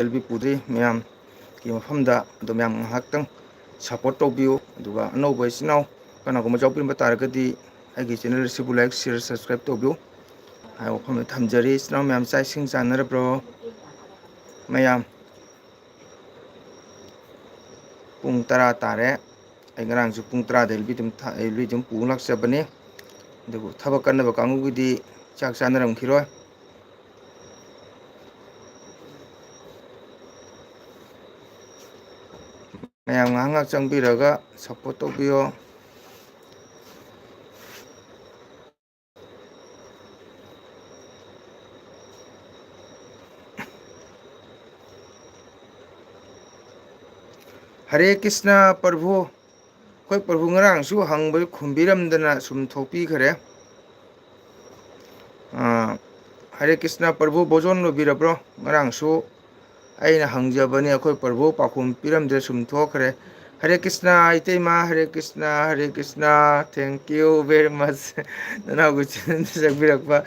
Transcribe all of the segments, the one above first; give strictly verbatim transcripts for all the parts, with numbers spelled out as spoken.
L B ꯄꯨꯗ꯭ꯔꯤ ꯃꯌꯥꯝꯒꯤ ꯃꯐꯝꯗ꯫ ꯑꯗꯣ ꯃꯌꯥꯝ ꯉꯥꯏꯍꯥꯛꯇꯪ ꯁꯞꯄꯣꯔꯠ ꯇꯧꯕꯤꯌꯨ꯫ ꯑꯗꯨꯒ ꯑꯅꯧꯕ ꯏꯆꯤꯟ ꯏꯅꯥꯎ ꯀꯅꯥꯒꯨꯝꯕ ꯌꯥꯎꯕꯤꯔꯝꯕ ꯇꯥꯔꯒꯗꯤ ꯑꯩꯒꯤ ꯆꯦꯅꯦꯜ ꯑꯁꯤꯕꯨ ꯂꯥꯏꯛ, ꯁꯤꯌꯔ, ꯁꯕꯁꯀ꯭ꯔꯥꯏꯕ ꯇꯧꯕꯤꯌꯨ ꯍꯥꯏꯕ ꯋꯥꯐꯝꯗ ꯊꯝꯖꯔꯤ꯫ ꯏꯆꯤꯟ ꯏꯅꯥꯎ ꯃꯌꯥꯝ ꯆꯥꯛ ꯏꯁꯤꯡ ꯆꯥꯅꯔꯕ꯭ꯔꯣ? ꯃꯌꯥꯝ ꯄꯨꯡ ꯇꯔꯥ ꯇꯥꯔꯦ꯫ ꯑꯩ ꯉꯔꯥꯡꯁꯨ ꯄꯨꯡ ꯇꯔꯥꯗ ꯑꯦꯜ ꯕꯤ ꯑꯗꯨꯝ ꯊꯥ-, ꯑꯦꯜ ꯕꯤ ꯑꯗꯨꯝ ꯄꯨ ꯂꯥꯛꯆꯕꯅꯤ꯫ ꯑꯗꯨꯕꯨ ꯊꯕꯛ ꯀꯟꯅꯕ ꯀꯥꯡꯕꯨꯒꯤꯗꯤ ꯆꯥꯛ ꯆꯥꯅꯔꯝꯈꯤꯔꯣꯏ꯫ ꯃꯌꯥꯝ ꯉꯥꯏꯍꯥꯛ ꯉꯥꯏꯍꯥꯛ ꯆꯪꯕꯤꯔꯒ ꯁꯞꯄꯣꯔꯠ ꯇꯧꯕꯤꯌꯣ꯫ ꯍꯔꯦ ꯀ꯭ꯔꯤꯁꯅ ꯄ꯭ꯔꯚꯨ꯫ ꯑꯩꯈꯣꯏ ꯄ꯭ꯔꯚꯨ ꯉꯔꯥꯡꯁꯨ ꯍꯪꯕꯗꯨ ꯈꯨꯝꯕꯤꯔꯝꯗꯅ ꯁꯨꯝ ꯊꯣꯛꯄꯤꯈ꯭ꯔꯦ꯫ ꯑꯥ, ꯍꯔꯦ ꯀ꯭ꯔꯤꯁꯅ ꯄ꯭ꯔꯚꯨ, ꯚꯣꯖꯣꯟ ꯂꯣꯏꯕꯤꯔꯕ꯭ꯔꯣ? ꯉꯔꯥꯡꯁꯨ ꯑꯩꯅ ꯍꯪꯖꯕꯅꯤ, ꯑꯩꯈꯣꯏ ꯄ꯭ꯔꯚꯨ ꯄꯥꯎꯈꯨꯝ ꯄꯤꯔꯝꯗ꯭ꯔꯦ, ꯁꯨꯝ ꯊꯣꯛꯈ꯭ꯔꯦ꯫ ꯍꯔꯦ ꯀ꯭ꯔꯤꯁꯅ ꯏꯇꯩꯃ, ꯍꯔꯦ ꯀ꯭ꯔꯤꯁꯅ, ꯍꯔꯦ Krishna, thank you very much꯫ ꯅꯅꯥꯎꯒꯤ ꯆꯪꯕꯤꯔꯛꯄ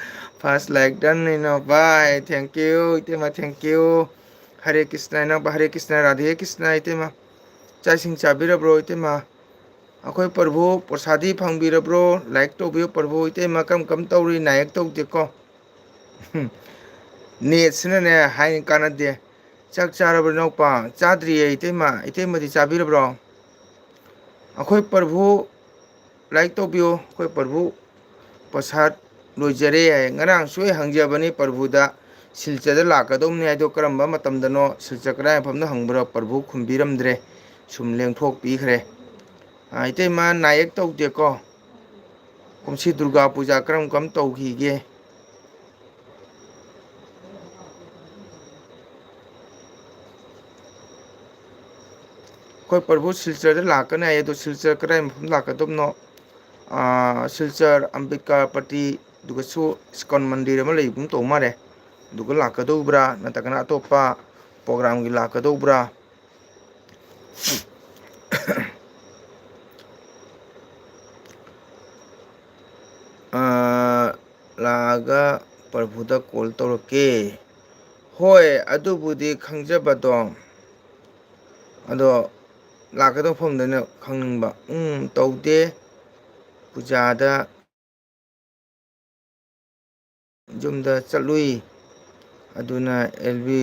first like done ꯏꯅꯥꯎꯄꯥ, thank you ꯏꯇꯩꯃ, thank you꯫ ꯍꯔꯦ ꯀ꯭ꯔꯤꯁꯅ ꯏꯅꯥꯎꯄꯥ, ꯍꯔꯦ ꯀ꯭ꯔꯤꯁꯅ, ꯔꯥꯙꯦ ꯀ꯭ꯔꯤꯁꯅ ꯏꯇꯩꯃ꯫ ꯆꯥꯛ ꯏꯁꯤꯡ ꯆꯥꯕꯤꯔꯕ꯭ꯔꯣ ꯏꯇꯩꯃ? ꯑꯩꯈꯣꯏ ꯄ꯭ꯔꯚꯨ ꯄ꯭ꯔꯁꯥꯗꯤ ꯐꯪꯕꯤꯔꯕ꯭ꯔꯣ? ꯂꯥꯏꯛ ꯇꯧꯕꯤꯌꯨ ꯄ꯭ꯔꯚꯨ꯫ ꯏꯇꯩꯃ ꯀꯔꯝ ꯀꯔꯝ ꯇꯧꯔꯤ? ꯅꯥꯌꯦꯛ ꯇꯧꯗꯦꯀꯣ? ꯅꯦꯠꯁꯤꯅꯅꯦ ꯍꯥꯏ ꯀꯥꯟꯅꯗꯦ꯫ ꯆꯥꯛ ꯆꯥꯔꯕ꯭ꯔꯣ ꯏꯅꯥꯎꯄꯥ? ꯆꯥꯗ꯭ꯔꯤꯌꯦ ꯏꯇꯩꯃ꯫ ꯏꯇꯩꯃꯗꯤ ꯆꯥꯕꯤꯔꯕ꯭ꯔꯣ? ꯑꯩꯈꯣꯏ ꯄ꯭ꯔꯚꯨ ꯂꯥꯏꯛ ꯇꯧꯕꯤꯌꯨ꯫ ꯑꯩꯈꯣꯏ ꯄ꯭ꯔꯚꯨ ꯄ꯭ꯔꯁꯥꯗ ꯂꯣꯏꯖꯔꯦ ꯍꯥꯏ꯫ ꯉꯔꯥꯡꯁꯨ ꯑꯩ ꯍꯪꯖꯕꯅꯤ ꯄ꯭ꯔꯚꯨꯗ, ꯁꯤꯜꯆꯔꯗ ꯂꯥꯛꯀꯗꯧꯅꯤ ꯍꯥꯏꯗꯣ ꯀꯔꯝꯕ ꯃꯇꯝꯗꯅꯣ, ꯁꯤꯜꯆꯔ ꯀꯗꯥꯏ ꯃꯐꯝꯗ ꯍꯪꯕ꯭ꯔꯣ? ꯄ꯭ꯔꯚꯨ ꯈꯨꯝꯕꯤꯔꯝꯗ꯭ꯔꯦ, ꯁꯨꯝ ꯂꯦꯡꯊꯣꯛꯄꯤꯈ꯭ꯔꯦ꯫ ꯑꯥ, ꯏꯇꯩꯃ ꯅꯥꯌꯦꯛ ꯇꯧꯗꯦꯀꯣ? ꯀꯨꯝꯁꯤ ꯗꯨꯔꯒꯥ ꯄꯨꯖꯥ ꯀꯔꯝ ꯀꯔꯝ ꯇꯧꯈꯤꯒꯦ? ꯑꯩꯈꯣꯏ ꯄ꯭ꯔꯚꯨ ꯁꯤꯜꯆꯔꯗ ꯂꯥꯛꯀꯅꯤ ꯍꯥꯏ, ꯑꯗꯣ ꯁꯤꯜꯆꯔ ꯀꯗꯥꯏ ꯃꯐꯝ ꯂꯥꯛꯀꯗꯕꯅꯣ? ꯑꯥ, ꯁꯤꯜꯆꯔ, ꯑꯝꯕꯦꯗꯀꯔ ꯄꯇꯤ, ꯑꯗꯨꯒꯁꯨ ꯏꯁꯀꯣꯟ ꯃꯟꯗꯤꯔ ꯑꯃ ꯂꯩꯕꯒꯨꯝ ꯇꯧ ꯃꯥꯜꯂꯦ꯫ ꯑꯗꯨꯒ ꯂꯥꯛꯀꯗꯧꯕ꯭ꯔꯥ, ꯅꯠꯇ꯭ꯔꯒꯅ ꯑꯇꯣꯞꯄ ꯄ꯭ꯔꯣꯒ꯭ꯔꯥꯝꯒꯤ ꯂꯥꯛꯀꯗꯧꯕ꯭ꯔꯥ? ꯑꯥ, ꯂꯥꯛꯑꯒ ꯄ꯭ꯔꯚꯨꯗ ꯀꯣꯜ ꯇꯧꯔꯛꯀꯦ꯫ ꯍꯣꯏ, ꯑꯗꯨꯕꯨꯗꯤ ꯈꯪꯖꯕꯗꯣ꯫ ꯑꯗꯣ ꯂꯥꯛꯀꯗꯧꯕ ꯃꯐꯝꯗꯅ ꯈꯪꯅꯤꯡꯕ꯫ ꯎꯝ, ꯇꯧꯗꯦ꯫ ꯄꯨꯖꯥꯗ ꯌꯨꯝꯗ ꯆꯠꯂꯨꯏ꯫ ꯑꯗꯨꯅ ꯑꯦꯜ ꯕꯤ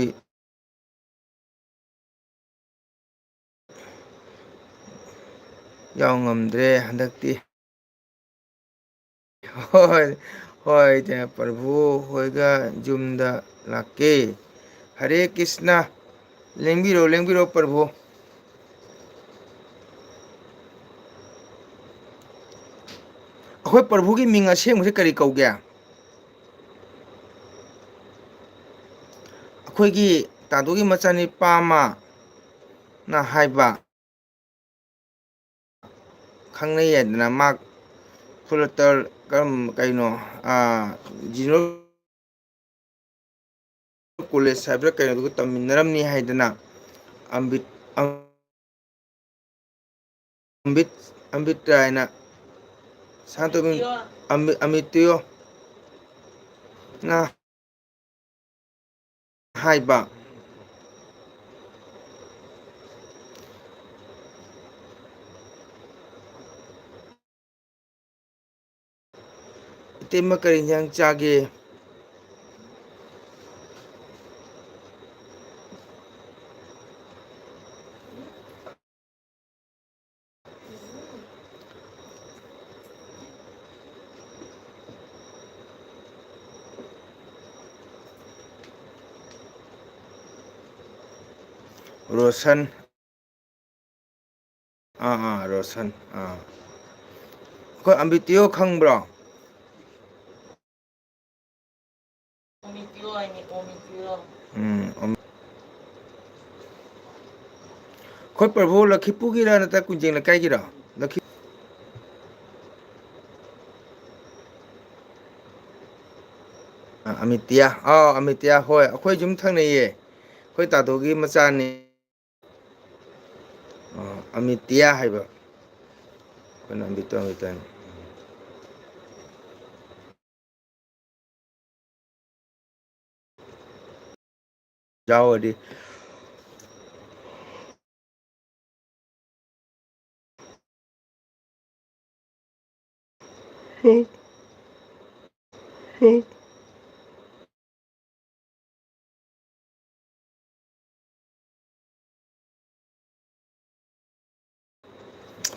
ꯌꯥꯎ ꯉꯝꯗ꯭ꯔꯦ ꯍꯟꯗꯛꯇꯤ꯫ ꯍꯣꯏ, ꯍꯣꯏ, ꯏꯆꯦ, ꯄ꯭ꯔꯚꯨ ꯍꯣꯏꯒ ꯌꯨꯝꯗ ꯂꯥꯛꯀꯦ꯫ ꯍꯔꯦ ꯀ꯭ꯔꯤꯁꯅ꯫ ꯂꯦꯡꯕꯤꯔꯣ, ꯂꯦꯡꯕꯤꯔꯣ, ꯄ꯭ꯔꯚꯨ꯫ ꯑꯩꯈꯣꯏ ꯄ꯭ꯔꯚꯨꯒꯤ ꯃꯤꯡ ꯑꯁꯦꯡꯕꯁꯦ ꯀꯔꯤ ꯀꯧꯒꯦ? ꯑꯩꯈꯣꯏꯒꯤ ꯇꯥꯗꯣꯒꯤ ꯃꯆꯥꯅꯤꯄꯥ ꯑꯃꯅ ꯍꯥꯏꯕ, ꯈꯪꯅꯩ ꯍꯥꯏꯗꯅ, ꯃꯥ ꯐꯨꯜ ꯂꯦꯇꯔ ꯀꯔꯝ-, ꯀꯩꯅꯣ, ꯑꯥ, ꯖꯤꯅꯣ ꯀꯣꯂꯦꯖ ꯍꯥꯏꯕ꯭ꯔꯥ ꯀꯩꯅꯣꯗꯨꯒ ꯇꯝꯃꯤꯟꯅꯔꯝꯅꯤ ꯍꯥꯏꯗꯅ, ꯑꯝꯕꯤꯠ-, ꯑꯝꯕꯤꯠ-, ꯑꯝꯕꯤꯠ ꯔꯥꯏꯅ, ꯁꯅꯥꯇꯣꯝꯕꯤ, ꯑꯃꯤ-, ꯑꯃꯤꯇꯤꯌꯣꯅ ꯍꯥꯏꯕ꯫ ꯏꯇꯩꯃ, ꯀꯔꯤ ꯏꯟꯖꯥꯡ ꯆꯥꯒꯦ? ꯔꯣꯁꯟ꯫ ꯑꯥ, ꯑꯥ, ꯔꯣꯁꯟ, ꯑꯥ꯫ ꯑꯩꯈꯣꯏ ꯑꯝꯕꯤꯇꯤꯌꯣ ꯈꯪꯕ꯭ꯔꯣ? ꯎꯝ, ꯑꯝ-, ꯑꯩꯈꯣꯏ ꯄ꯭ꯔꯚꯨ ꯂꯛꯈꯤꯄꯨꯔꯒꯤꯔ ꯅꯠꯇ꯭ꯔ ꯀꯨꯟꯖꯦꯡ ꯂꯩꯀꯥꯏꯒꯤꯔꯣ? ꯂꯛꯈꯤ-, ꯑꯥ, ꯑꯃꯤꯇꯤꯌꯥ꯫ ꯑꯥꯎ, ꯑꯃꯤꯇꯤꯌꯥ, ꯍꯣꯏ, ꯑꯩꯈꯣꯏ ꯌꯨꯝ ꯊꯪꯅꯩꯌꯦ꯫ ꯑꯩꯈꯣꯏ ꯇꯥꯗꯣꯒꯤ ꯃꯆꯥꯅꯤ꯫ ꯑ, ꯑꯃꯤꯇꯤꯌꯥ ꯍꯥꯏꯕ꯫ ꯑꯩꯈꯣꯏꯅ ꯑꯃꯤꯇꯥ, ꯑꯃꯤꯇꯥꯅꯤ꯫ ꯌꯥꯎꯔꯗꯤ꯫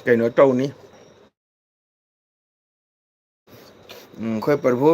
ꯀꯩꯅꯣ ꯇꯧꯅꯤ꯫ ꯎꯝ, ꯑꯩꯈꯣꯏ ꯄ꯭ꯔꯚꯨ